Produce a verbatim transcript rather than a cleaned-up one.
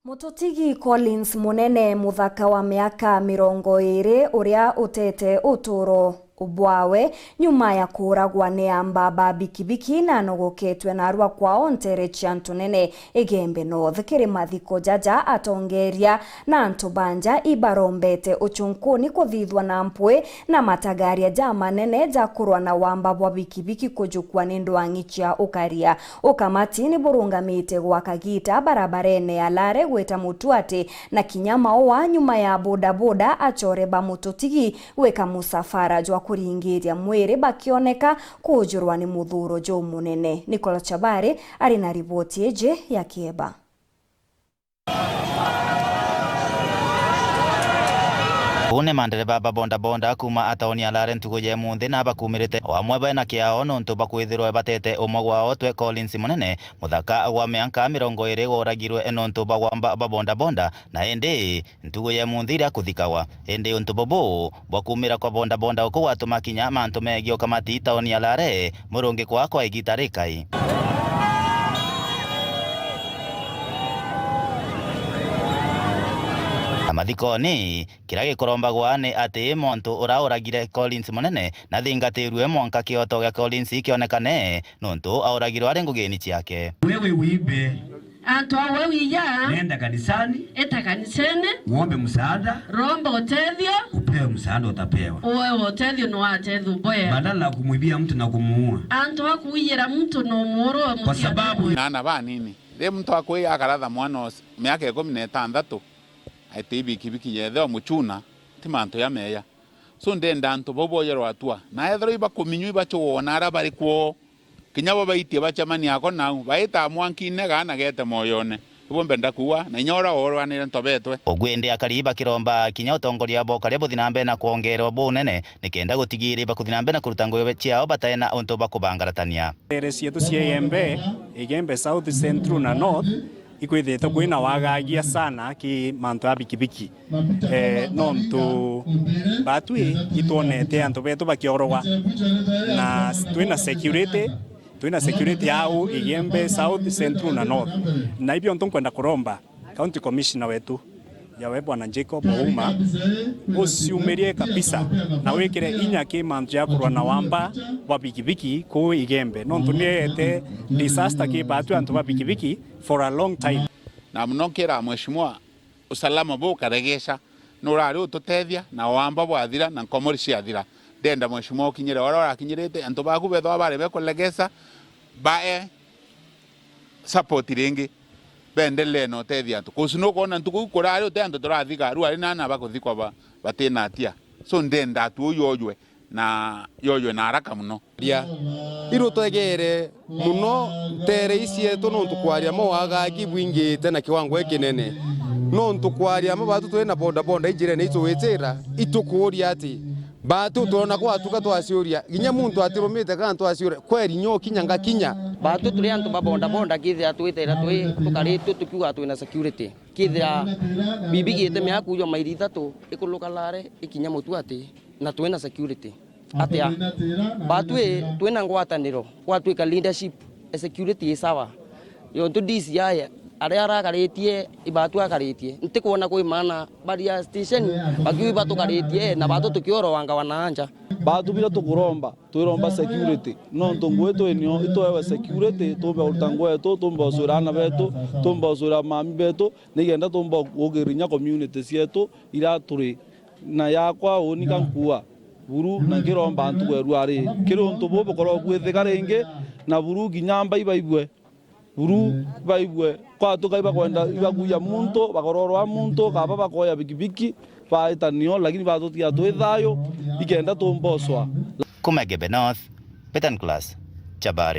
Mututigi Collins Munene, muthaka wa miaka mirongo iiri, uria utete uturo bwawe nyuma ya kuuragwa ni amba ba bikibiki na anogoketwe naarua kwao nteere cia Ntunene, Igembe North. Kiri mathiko jaja, atongeeria na antu ba nja ibarombete uchunkuni kuthithwa na mpwi na matagaria jamanene ja kurwa na wamba bwa bikibiki kujukua ni ndwang'i cia ukaria. Ukamati ni burungamite gwa kagiita barabarene ya Lare gwita Mutuati na kinya Maua, nyuma ya bodaboda achore ba Mututigi gwika musafara jwa kuringiria mwiri bakioneka kuujurwa ni muthuuro jumunene. Nicholas Chabari ari na riboti iji ya Kieba. Uu ni mandereba ba bodaboda kuuma a tauni ya Lare ntugu ya imunthi, na bakumirite o amwe bena kiao nontu bwa kwithirwa batete umwe gwao twe Collins Munene, muthaka gwa mianka mirongo iiri, woragirwe nontu bwa wamba bwa bodaboda, na indi ntugu ya imunthi iria kuthikagwa. Indi untu bubu bwa kumira kwa bodaboda uku gwatuma kinya mantu megii ukamati tauni ya Lare murungikwa kwa igiita rikai. Na mathikoni, kiria gikurombagwa ni ati muntu ura uragire Collins Munene nathingatirue mwanka kioto gia Collins kionekane, nontu auragirwe ari ngugini ciake. Wewe uibe. Antu awe wiya. Nenda kanisani. Eta kanisene. Uombe msaada. Romba utethio. Upewe msaada, utapewa. Uwe utethio, ni watethio boya. Badala ya kumwibia mtu na kumuua. Antu akuiyira muntu no muuru wa. Kwa sababu. Na ana banini. Riria muntu akwiya akaratha mwana o miaka ikumi na itantatu, ati bikibiki yethe o muchuna, ti mantu ya meya. So ndenda antu bau boyerwa atua. Na ethirwa ibakuminywa ibachugwa na aria bari kwoo. Kinya bo baitie bacemania ako nau, baita mwankine gaana gete moyone. Ibo mbenda kuuga, na inya uria worwanire ntobetwe. Ugwende akari bakiromba kinya utongoria bwa ukaria buthi na mbere na kwongerwa bunene, nikenda gutigiria bakuthi na mbere na kuruta ngugi ciao batae na untu bwa kubangaratania. Nteere cietu cia Igembe, Igembe South, Central na North, ikwithite kwina wagagia sana ki mantu ya bikibiki. Eh, nontu batwi itwonete antu betu bakiorogwa, na twina security, twina security au Igembe South, Central na North. Na ibio ntu nkwenda kuromba County Commissioner wetu, yawe Bwana Jacob Ouma, uciumirie kabisa na wikire inya ki mantu ya kurwa na wamba bwa bikibiki kuu Igembe, nontu niete disaster ki batwi antu ba bikibiki for a long time. Na muno nkira mheshimiwa, usalama buu ukaregesha, nurari ututethia na wamba bwathira na nkomori ciathira. Ndenda mheshimiwa ukinyire uria urakinyirite, antu baku bethwa bareme kuregesa, bae support ringi, bendelee na utethia antu. Kusu nukwona ntuku iu kurari uti antu turathiga, riu ari nana bakuthikwa ba-, batina atia. So ndenda atu uyu ojwe na yojwe na haraka muno. Ria. Iru twegeere muno nteere ii cietu nontu kwaria mo wagagi bwingite na kiwango gikinene. Nontu kwaria mo batu turi na bodaboda injirene itugwitira, itukuuria ati, batu turona kwatuka twaciuria, kinya muntu atirumite kana twaciuria, kweri nyo kinya ngakinya? Batu turi antu ba bodaboda kithira twitira twi tukaritue tukiuga twina security. Kithira bibigite miaku jwa mairi ithatu ikuluka Lare ikinya Mutuati, na twina security. Atia? Batwi twina ngwataniro, gwatwika leadership, e security i sawa. Yontu D C I aria arakaritie, ibatu akaritie. Ntikwona kwi maana baria station, bakiuga batukaritie, na batu tukiorowanga wana anja. Batu biria tukuromba, twiromba security. Nontu ngugi twinio itwewe security, tumbe kuruta ngugi yetu, tumbe gucwira aana betu, tumbe gucwira mami betu, nikenda tumbe gukiria inya community cietu iria turi. Na yakwa uni ka nkuua buru na nkiromba antu kwerua ari, kiri untu buu bukorwa bwithika ringi, na buru kinya mba ibaibue, buru baibue kwatuka ibakwenda ibakuya muntu, bakororwa muntu, kaba bakoya bikibiki, baita nio, lakini batutiga twi thayu, ikenda tumbocwa. Kuma Igembe North, Peter Nicholas, Chabari.